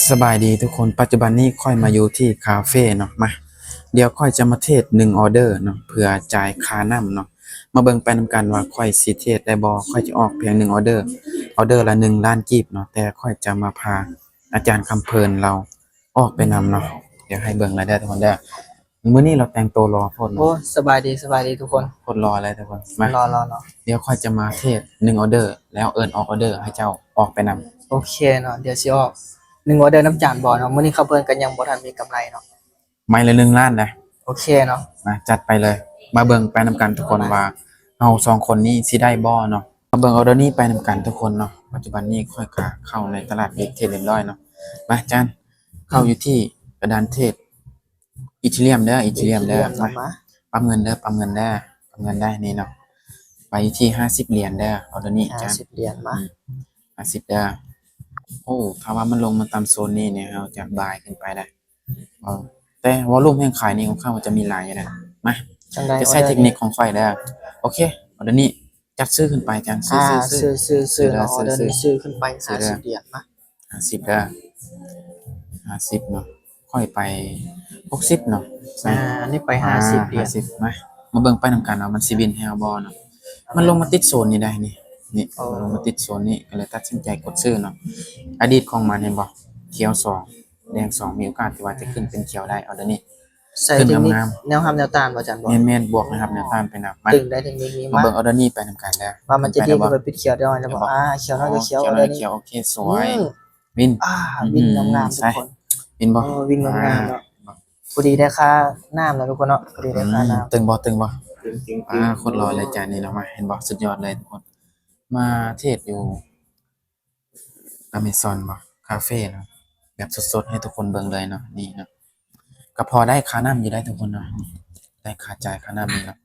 ສະບາຍດີທຸກຄົນ, ປັດຈຸບັນນີ້ຂ້ອຍມາຢູ່ທີ່ຄາເຟເນາະ. ມາ ດຽວຂ້ອຍຈະມາເທດໜຶ່ງອອເດີເນາະ ເພື່ອຈ່າຍຄ່ານ້ຳເນາະ. ມາເບິ່ງໄປນຳກັນວ່າຂ້ອຍຊິເທດໄດ້ບໍ່. ຂ້ອຍຈະອອກພຽງໜຶ່ງອອເດີ, ອອເດີລະໜຶ່ງລ້ານກີບເນາະ, ແຕ່ຂ້ອຍຈະມາພາອາຈານຄຳເພີນລາວອອກໄປນຳເນາະ. ດຽວໃຫ້ເບິ່ງລະເດີທຸກຄົນເດີ. ມື້ນີ້ລາວແຕ່ງໂຕຫຼໍໂພດເນາະ. ໂອ້ ສະບາຍດີ ສະບາຍດີທຸກຄົນ. ໂຄດຫຼໍເລີຍທຸກຄົນ. ມາ ຫຼໍ ຫຼໍ ຫຼໍ. ດຽວຂ້ອຍຈະມາເທດໜຶ່ງອອເດີ ແລ້ວເອີ້ນອອກອອເດີໃຫ້ເຈົ້າອອກໄປນຳ. ໂອເຄເນາະ, ດຽວຊິອອກໜຶ່ງອອເດີນຳຈານບໍເນາະ. ມື້ນີ້ຄຳເພີນກໍຍັງບໍ່ທັນມີກຳໄລເນາະ. ໄມ້ລະໜຶ່ງລ້ານນະ. ໂອເຄເນາະ. ມາ ຈັດໄປເລີຍ. ມາເບິ່ງໄປນຳກັນທຸກຄົນວ່າເຮົາສອງຄົນນີ້ຊິໄດ້ບໍ່ເນາະ. ມາເບິ່ງອອເດີນີ້ໄປນຳກັນທຸກຄົນເນາະ. ປັດຈຸບັນນີ້ຂ້ອຍກະເຂົ້າໃນຕະຫຼາດເວັກເທດຮຽບຮ້ອຍເນາະ. ມາ ອາຈານ ເຂົ້າຢູ່ທີ່ກະດານເທດ ອີເທີຣຽມເດີ ອີເທີຣຽມເດີ. ມາ ມາ ປັບເງິນເດີ ປັບເງິນເດີ ປັບເງິນໄດ້ນີ້ເນາະ. ໄປທີ່ຫ້າສິບຫຼຽນເດີ ອອເດີນີ້ ຫ້າສິບຫຼຽນ. ມາ ອືມ ຫ້າສິບເດີ. ໂອ້ ຖ້າວ່າມັນລົງມາຕ່ຳໂຊນນີ້ນີ້ ເຮົາຈະບາຍຂຶ້ນໄປໄດ້. ເອີ ແຕ່ວໍລຸ່ມແຮງຂາຍນີ້ຂ້ອນຂ້າງວ່າຈະມີຫຼາຍຢູ່ນະ. ມາ ຈັ່ງໃດ ຈະໃຊ້ເທັກນິກຂອງຂ້ອຍເດີ. ໂອເຄ ອອເດີນີ້ ຈັດຊື້ຂຶ້ນໄປ ຈັດ ຊື້ ອ່າ ຊື້ ຊື້ ຊື້ ຊື້ ຊື້ເດີ ຊື້ ຊື້ ຊື້ຂຶ້ນໄປ ຊື້ເດີ ຫ້າສິບຫຼຽນ. ມາ ຫ້າສິບເດີ ຫ້າສິບເນາະ. ຂ້ອຍໄປຫົກສິບເນາະ. ອ່າ ອັນນີ້ໄປ ອ່າ ຫ້າສິບຫຼຽນ ຫ້າສິບ. ມາ ມາເບິ່ງໄປນຳກັນວ່າມັນຊິວິນໃຫ້ເຮົາບໍ່ເນາະ. ມັນລົງມາຕິດໂຊນນີ້ໄດ໋ນີ້ ນີ້ ໂອ້ ລົງມາຕິດໂຊນນີ້ ກໍເລີຍຕັດສິນໃຈກົດຊື້ເນາະ. ອາດີດຂອງມັນເຫັນບໍ່ ຂຽວສອງ ແດງສອງ ມີໂອກາດທີ່ວ່າຈະຂຶ້ນເປັນຂຽວໄດ້ ອອເດີນີ້. ໃສ່ເທັກນິກແນວຮັບແນວຕ້ານບໍ່ ອາຈານບໍ? ແມ່ນໆ ບວກແນວຮັບແນວຕ້ານໄປນຳ. ມາ ເບິ່ງອອເດີນີ້ໄປນຳກັນເດີ ວ່າມັນຈະດີຂຶ້ນໄປປິດຂຽວໄດ້ບໍ່. ອ່າ ຂຽວນ້ອຍກໍຂຽວ ຂຽວນ້ອຍກໍຂຽວ. ໂອເຄ ສວຍ ວິນ ອ່າ ວິນງາມໆ ທຸກຄົນ. ເຫັນບໍ່? ເອີ ວິນງາມໆເນາະ. ພໍດີໄດ້ຄ່ານ້ຳນະທຸກຄົນເນາະ ພໍດີໄດ້ຄ່ານ້ຳ. ຕຶງບໍ່ ຕຶງບໍ່? ອ່າ ໂຄດຫຼໍເລີຍຈານນີ້ເນາະ. ມາ ເຫັນບໍ່? ສຸດຍອດເລີຍທຸກຄົນ. ມາເທດຢູ່ ອາເມຊອນບໍ ຄາເຟເນາະ ແບບສົດໆໃຫ້ທຸກຄົນເບິ່ງເລີຍເນາະ. ນີ້ເນາະ ກໍພໍໄດ້ຄ່ານ້ຳຢູ່ໄດ໋ທຸກຄົນເນາະ. ນີ້ ໄດ້ຄ່າຈ່າຍຄ່ານ້ຳນີ້ເນາະ.